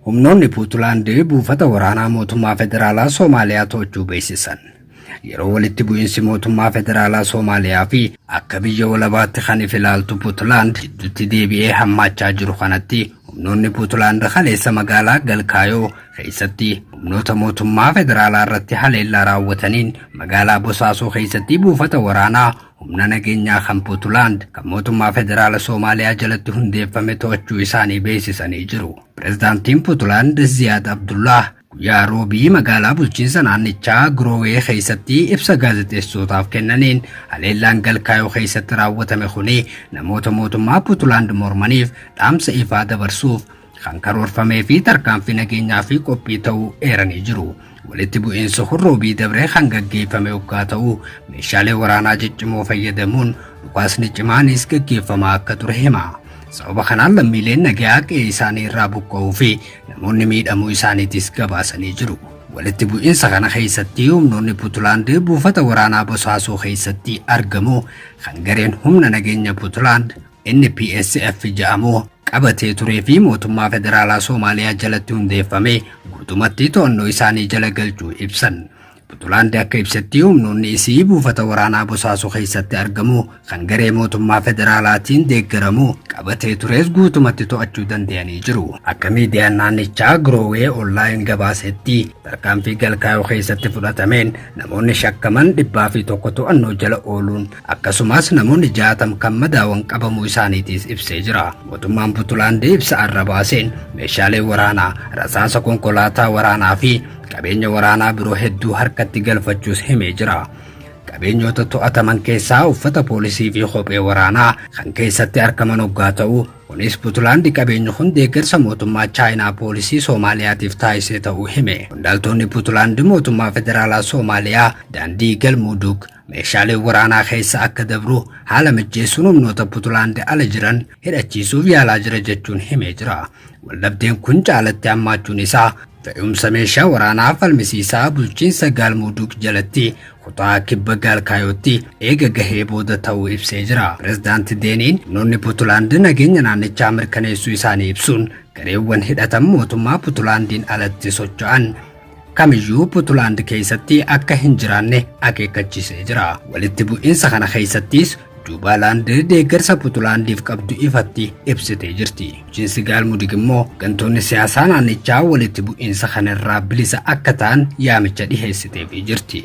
Humnoonni Puutlaand buufata waraanaa mootummaa federaalaa Soomaaliyaa to'achuu beeksisan. Yeroo walitti bu'iinsi mootummaa federaalaa Soomaaliyaa fi akka biyya walabaatti kan if ilaaltu Puutlaand gidduutti deebi'ee hammaachaa jiru kanatti, humnoonni Puutlaand kaleessa magaalaa Galkaayoo keessatti humnoota mootummaa federaalaa irratti haleellaa raawwataniin magaalaa Bosaasoo keessatti buufata waraanaa humna nageenyaa kan Puutlaand kan mootummaa federaala Soomaaliyaa jalatti hundeeffame to'achuu isaanii beeksisanii jiru. Pireezidaantiin Puutlaand Ziyaad Abdullah guyyaa Roobii magaalaa bulchiinsa naannichaa Giroowee keessatti ibsa gaazexeessootaaf kennaniin, haleellaan Galkaayoo keessatti raawwatame kuni namoota mootummaa Puutlaand mormaniif dhaamsa ifaa dabarsuuf kan karoorfamee fi tarkaanfii nageenyaa fi qophii ta'uu eeranii jiru. Walitti bu'iinsi kun Roobii dabree kan gaggeeffame hoggaa ta'u, meeshaalee waraanaa ciccimoo fayyadamuun dhukaasni cimaanis gaggeeffamaa akka ture hima. Sababa kanaan lammiileen nagayaa qe'ee isaanii irraa buqqa'uu fi namoonni miidhamuu isaaniitis gabaasanii jiru. Walitti bu'iinsa kana keessatti humnoonni Puutlaand buufata waraanaa Bosaasoo keessatti argamu kan gareen humna nageenya Puutlaand NPSF jedhamu qabatee turee fi mootummaa federaalaa Soomaaliyaa jalatti hundeeffame guutumatti to'annoo isaanii jala galchuu ibsan. Puutlaand akka ibsetti, humnoonni isii buufata waraanaa Bosaasoo keessatti argamu kan garee mootummaa federaalaatiin deeggaramu qabatee tures guutumatti to'achuu danda'anii jiru. Akka miidiyaan naannichaa Giroowee Online gabaasetti, tarkaanfii Galkaayoo keessatti fudhatameen namoonni shakkaman 101 to'annoo jala ooluun, akkasumas namoonni 60 kan madaawan qabamuu isaaniitiis ibsee jira. Mootummaan Puutlaand ibsa arra baaseen meeshaalee waraanaa, rasaasa, konkolaataa waraanaa fi qabeenya waraanaa biroo hedduu harkatti galfachuus himee jira. Qabeenyota to'ataman keessaa uffata poolisii fi kophee waraanaa kan keessatti argaman hoggaa ta'u, kunis Puutlaandi qabeenyi kun deeggarsa mootummaa Chaayinaa poolisii Soomaaliyaatiif taasisee ta'uu hime. Qondaaltonni Puutlaandi mootummaa federaalaa Soomaaliyaa daandii Galmudug meeshaalee waraanaa keessa akka dabru haala mijjeessuun humnoota Puutlaand ala jiran hidhachiisuuf yaalaa jira jechuun himee jira. Waldhabdeen kun caalatti hammaachuun isaa fe'umsa meeshaa waraanaa falmisiisaa bulchiinsa Gaalmudug jalatti kutaa kibba Gaalkaayootti eega gahee booda ta'uu ibsee jira. Pireezidaanti Deeniin humnoonni Puutlaand nageenya naannichaa mirkaneessuu isaanii ibsuun, gareewwan hidhatan mootummaa Puutlaandiin alatti socho'an kamiyyuu Puutlaand keessatti akka hin jiraanne akeekkachiisee jira. Walitti bu'iinsa kana keessattis Juubaalaand deeggarsa Puutlaandiif qabdu ifatti ibsitee jirti. Bulchiinsi Gaalmudig immoo gantoonni siyaasaa naannichaa walitti bu'iinsa kanarraa bilisa akka ta'an yaamicha dhiheessiteefii jirti.